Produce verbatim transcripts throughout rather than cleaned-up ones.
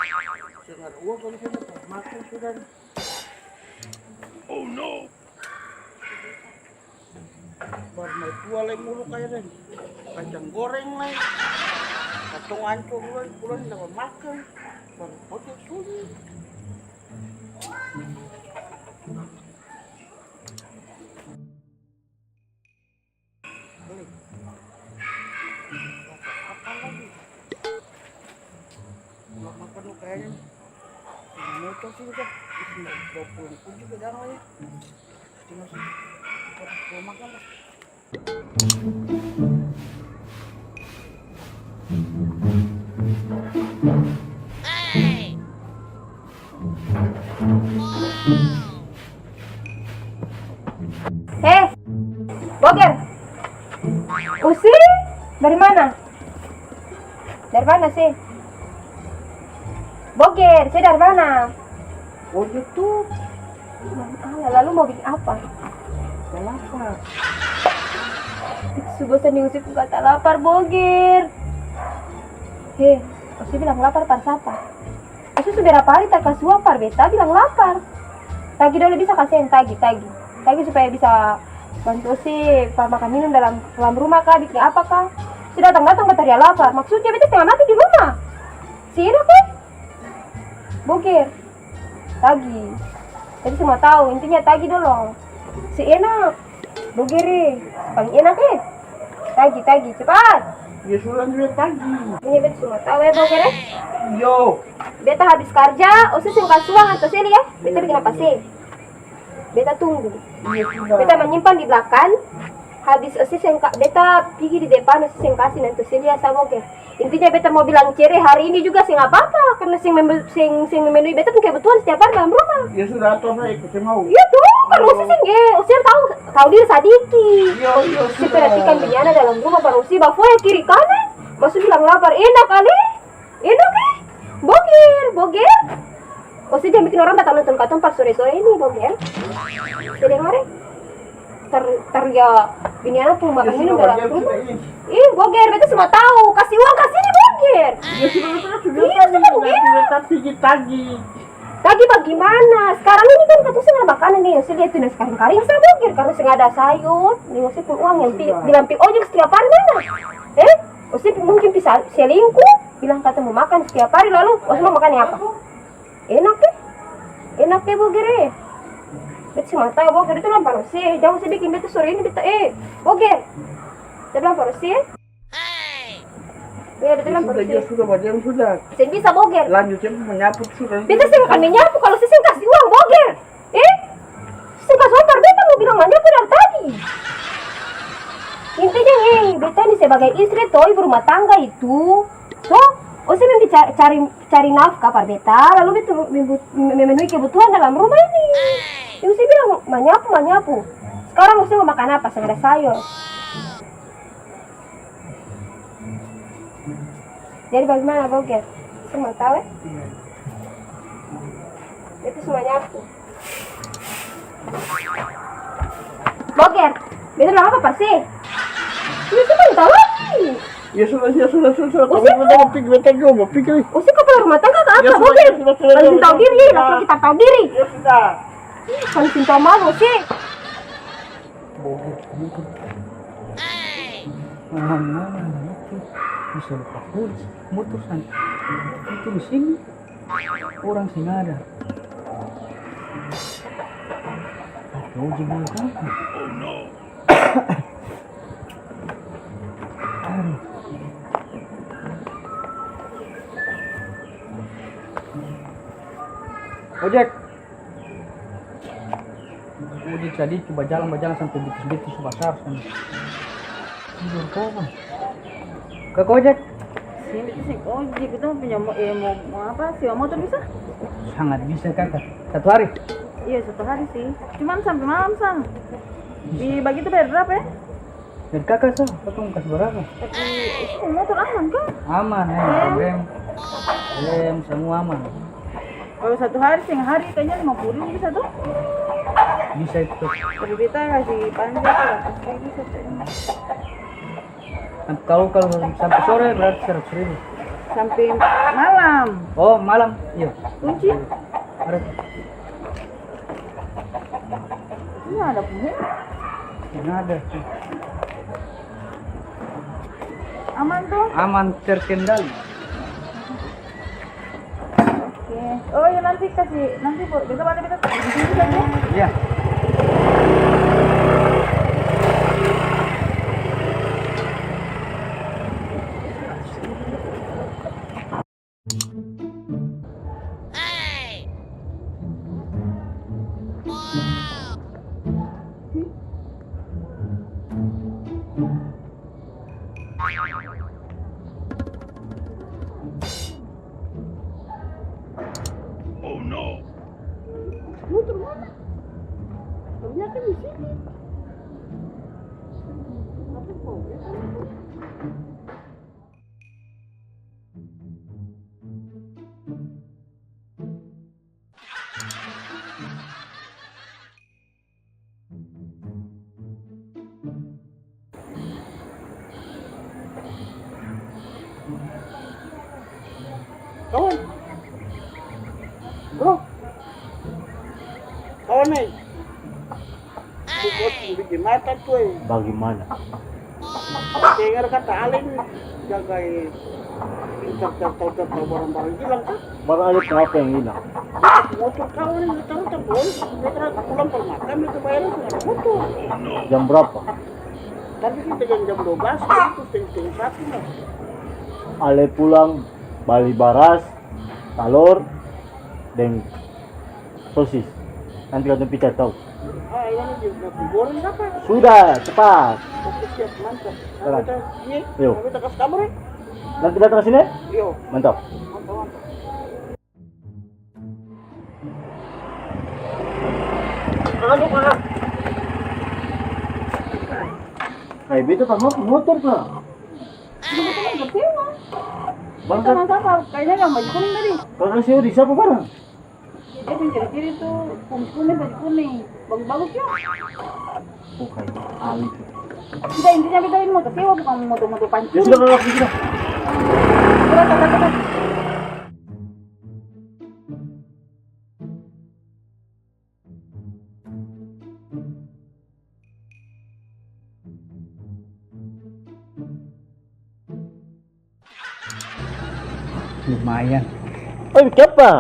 Seng ada uang, kalo seng ada par makang sudah. Oh no! Baru mai tua lai mulu kaya deng kacang goreng lai. Katong ancor lai, pulang dapa makang. Baru ojek sunyi. Apa lagi? Mak makan lo kayaknya. Motor sini kan. Ih, mau bawa pulang kunci ke dalam aja. Tinggal sini. Bawa makan lah. Hei, Boger. Usi, dari mana? Dari mana sih? Boger, saya dari mana? Boger tuh. Alah, lalu mau bikin apa? Lapar. Su bosan deng Usi pung kata lapar, Boger. Hei, Usi bilang lapar par sapa? Usi su berapa hari tak kas uang par beta bilang lapar. Tagi dolo bisa ka seng, tagi, tagi. Tagi supaya bisa bantu Usi par makan minum dalam, dalam rumah ka, biking apa ka. Su datang-datang bataria lapar. Maksudnya beta stenga mati di rumah. Seng enak e. Boger. Tagi. Beta su mau tau, intinya tagi dolo. Seng enak. Boger e. Paling enak e. Tagi, tagi, cepat. Ya sudah, sudah tagi. Ini beta su mau tau e, Boger e. Yo. Beta habis karja, Usi seng kas uang anto seli e. Beta biking apa se? Beta tunggu. Iya, sudah. Beta manyimpan di blakang. Habis Usi seng ka-, beta pigi di depan, Usi seng kasi, nanti Usi lia sa, Boger. Intinya beta mau bilang cere hari ini juga seng apa-apa, karna seng membe-, seng, seng memenuhi beta pung kebutuhan setiap hari dalam rumah. Ya sudah, atau apa ikut mau. Iya tuh, karna Usi seng, eh, Usi yang tahu, tahu diri sadiki. Iya, iya, sudah. Usi perhatikan bini ana dalam rumah, baru Usi bafoya kiri kanan, maksud bilang lapar, enak kali. Enak e? Boger, Boger. Ose jang biking orang datang nonton katong par sore-sore ini, Boger. Sedeng hari. Tar, tar ya, bini ana pung makan minum dalam rumah. Ih, Boger, beta cuma tau. Kasi uang ka sini, Boger. Iya, sudah, sudah, sudah. Iya, sudah, Boger. Sudah, tapi kita tagi. Tagi bagimana? Skarang ini kan katong seng ada makanan nih, ose lia tuh nasi karing-karing sa, Boger, karna seng ada sayur. Nih, ose pung uang yang pi-, bilang pi ojek setiap hari mana? Eh? Ose mungkin pi sa-, selingkuh? Bilang katong mo makan setiap hari, lalu ose mo makan yang apa? Enak e? Enak e, Boger e? Beta cuma tau Boger itu bilang par ose, jang ose biking beta sore ini beta, eh, Boger. Beta bilang par ose e. Iya, beta bilang par ose. Sudah, sudah, sudah. Seng bisa, Boger. Lanjut, saya mau menyapu sudah. Beta seng akan menyapu kalo ose seng kasi uang, Boger. Eh? Seng kasi uang par beta mo bilang manyapu dari tadi. Intinya, eh, beta ni sebagai istri to, ibu rumah tangga itu, to, ose memang cari, cari, cari nafkah par beta, lalu beta mem-, memenuhi kebutuhan dalam rumah ini. Ose bilang manyapu, manyapu. Skarang ose mo makan apa? Seng ada sayor. Jadi bagimana, Boger? Ose mo tau e? Iya. Beta su manyapu. Boger, beta bilang apa par se? Iya, se pung tau lagi. Ya sudah, ya sudah, sudah, sudah. Ose kapala rumah tangga ka apa, Boger? Paling seng tau diri, laki-laki tak tau diri. Ya sudah. Ih, paling seng tau malu, se. Boger, Boger. Mana, mana, mana, itu bisa lupa polisi. Motor sana. Itu di sini. Orang seng ada. Pake ojek dulu kaka. Aduh. Ojek. Ojek sadiki bajalang, bajalang sampe bitis-bitis su basar sana. Tidur kaka. Kaka ojek? Seng, beta seng ojek, beta mo pinjam mo-, eh, mo, mo apa, sewa motor bisa? Sangat bisa, kaka. Satu hari? Iya, satu hari sih. Cuman sampe malam sa. Bisa. Di bagitu bayar berapa ya? Dari kaka sa, katong kas barapa? Tapi itu motor aman ka? Aman, eh, rem. Rem, samua aman. Kalo satu hari, setengah hari, kayaknya lima puluh ribu bisa tuh? Bisa itu. Tapi beta kasi panja seratus ribu satu ini. Kalo, kalo sampe sore berarti seratus ribu. Sampe malam. Oh, malam. Iya. Kunci? Ada. Ini ada punya? Ini ada. Aman tuh? Aman, terkendali. Oke. Oh iya, nanti kasih, nanti bo-, besok ada kita di sini saja. Iya. Oh no! Motor mana? Harusnya kan di sini. Tapi kok dia kan itu? Kawan. Bro. Kawan, eh. Bagaimana? Dengar kata ale ni jaga, eh, tahu-tahu barang-barang hilang, kan? Barang ada apa yang hilang? Motor kawan ni, taruh tak boleh. Dia terakhir pulang per makan, itu bayar, itu ada motor. Jam berapa? Tapi kita jam, jam dua belas, itu setengah, setengah satu lah. Ale pulang, bali baras, talor, deng sosis. Nanti katong pi cari tau. Ah, ini di, di goreng apa? Sudah, cepat. Oke, siap, mantap. Jalan. Kita, iya, yo. Kita kasih kabar, ya? Nanti datang ke sini, ya? Yo. Mantap. Mantap, mantap. Hai, beta tau motor ka? Bang, kan? Kayaknya yang baju kuning tadi. Kakak sewa di siapa barang? Dia pung ciri-ciri tu kumis kuning, baju kuning. Bagus-bagus ya. Bukan, ahli tu. Sudah, intinya beta ini mau ke sewa, bukan motor-motor pancuri. Ya sudah, kalau sudah. Sudah, sudah, sudah. Lumayan. Oi, bikin apa?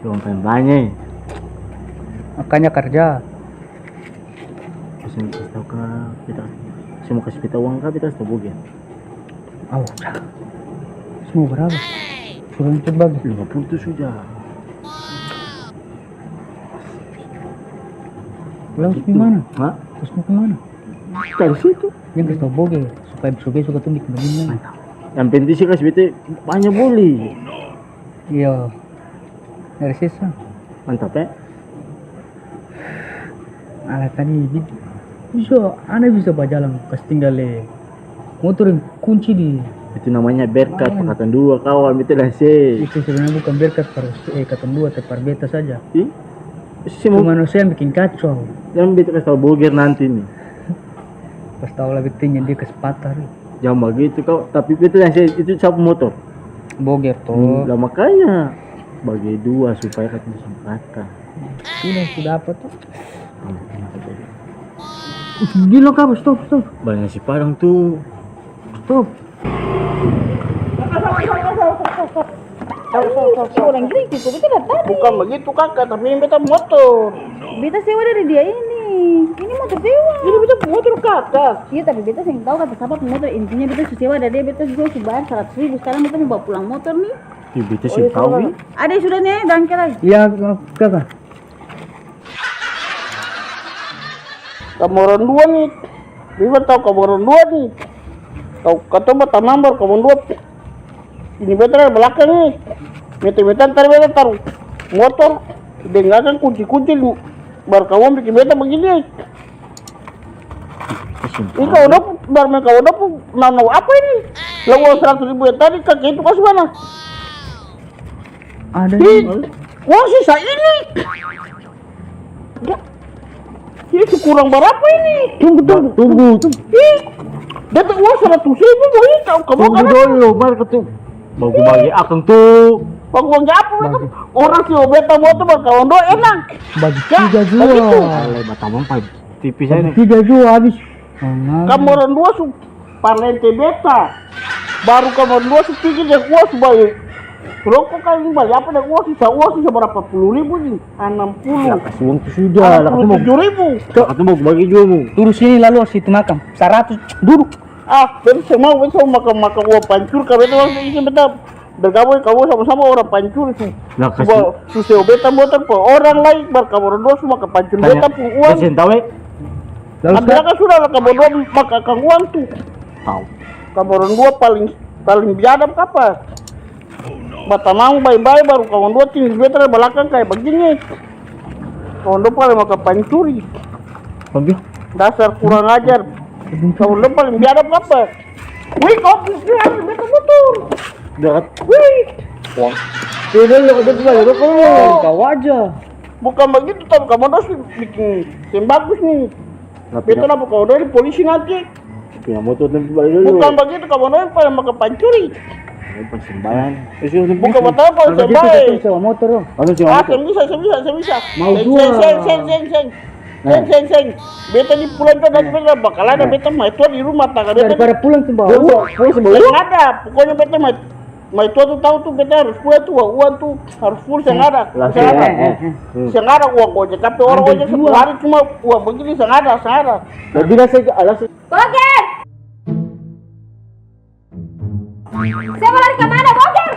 Su makan banya, e. Makanya karja. Terus yang kasih tau ka beta, su mau kasih beta uang ka, beta kasih tau bogey. Au, cak. Su mau berapa? Suruh cepet bagi. Lima puluh tu sudah. Pulang su pi mana? Hah? Terus mau ke mana? Dari situ. Yang kasih tau bogey, supaya besok-besok katong bikin begini lagi. Mantap. Yang penting sih kasih beta banya boli. Iyo. Dari sesa. Mantap, e. Ala tadi bi-, bisa, ana bisa bajalang, kas tinggal, e, motor kunci di. Itu namanya berkat pa katong dua, kawan, beta bilang se. Itu sebenarnya bukan berkat par, e, katong dua, tapi par beta saja. Ih, cuma manusia yang bikin kacau. Jang beta kas tau boger nanti ni. Kas tau lah beta yang dia kas patah ni. Jang bagitu kau, tapi beta bilang se, itu sapa motor? Boger to. Hmm, lah makanya bagi dua supaya katong bisa makan. Sudah, sudah apa tu? Gila, kapa? Stop, stop. Bali nasi padang tu. Stop. Stop, stop, stop, stop. Orang gila itu, beta dari tadi. Bukan begitu, kaka, tapi ini beta motor. Beta sewa dari dia ini. Ini motor sewa. Ini beta motor, kaka. Iya, tapi beta seng tau kata sapa pung motor. Intinya beta su sewa dari dia, beta juga su bayar seratus ribu. Sekarang beta mo bawa pulang motor ni. Ih, beta seng tau, wi. Ade sudah ni, dangke lai. Iya, kaka. Kamu orang dua ni, beta tau kamu orang dua ni. Kau katong batanam baru kamu dua. Ini beta dari balakang ni. Mete-metean tadi beta taru motor deng akang kunci-kunci baru kamu biking beta bagini. Ini kawan dong, barmaeng kawan dong pung nanau apa ini? Lah uang seratus ribu yang tadi kaka itu kasi mana? Ada ini. Uang sisa ini. Ya. Ini kurang barapa ini? Tunggu, tunggu, tunggu, tunggu. Ih. Beta uang seratus ribu mo ikau, kamu. Tunggu dolo, baru katu. Baku bagi akang tu. Baku bagi apa beta? Bagi. Orang si beta motor baru kawan dua enak. Bagi tiga jua. Bagitu. Alai, batamang pai tipis. Bagi tiga jua habis. Kamu orang dua su parlente beta. Baru kamu orang dua su pikir dia kuat su bali roko kan, ini bali apa dia kuat sisa uang sisa berapa puluh ribu ni? Anam puluh. Lah, kasi uang tu sudah. Anam puluh tujuh ribu. Lah, katong mau bagi jua, Bung. Turus sini lalu situ makam. Saratus. Duduk. Ah, beta seng mau, beta seng mau makang, makang uang pancuri. Kalu beta waktu itu beta bergabung, kamu sama-sama orang pancuri su. Nah, su kasi ba-, su sewa beta motor pa orang lain, baru kamu orang dua su makang pancuri beta pung uang. Beta seng tau, eh. Lalu ambil sekarang? Akang sudah lah, kamu orang dua makang akang uang tu. Tau. Kamu orang dua paling, paling biadab kapa? Batamang bae-bae baru kawan dua tinggi beta dari balakang kaya bagini. Kawan dua paling makang pancuri. Ambil. Dasar kurang ajar. Kawan dua paling biadab apa? Wih, kau pikir harus beta motor. Dekat. Wih. Wah. Dia dulu, dia dulu, dia dulu. Oh. Kau aja. Bukan bagitu, tapi kamu harus biking seng bagus ni. Beta lapor kawan doi di polisi nanti. Punya motor nanti balik dulu. Bukan bagitu, kawan doi pada makang pancuri. Ini persembahyang. Eh, sudah, sudah. Bukan masalah persembahyang. Kalau gitu, kita sewa motor, dong. Anu, sewa motor. Ah, seng bisa, seng bisa, seng bisa. Mau dua. Seng, seng, seng, seng, seng. Nah. Seng, seng, seng. Beta ni pulang tu, nanti beta bakal ada beta maitua di rumah tangga beta. Daripada pulang sembahyang. Pulang sembahyang. Seng ada. Pokoknya beta mai Maitua tu tau tu, beta harus pulang tu, uang, uang tu harus full, seng ada. Seng ada. Seng ada uang ojek, tapi orang ojek satu hari cuma uang begini, seng ada, seng ada. Boker! Saya mau lari kemana, Boker?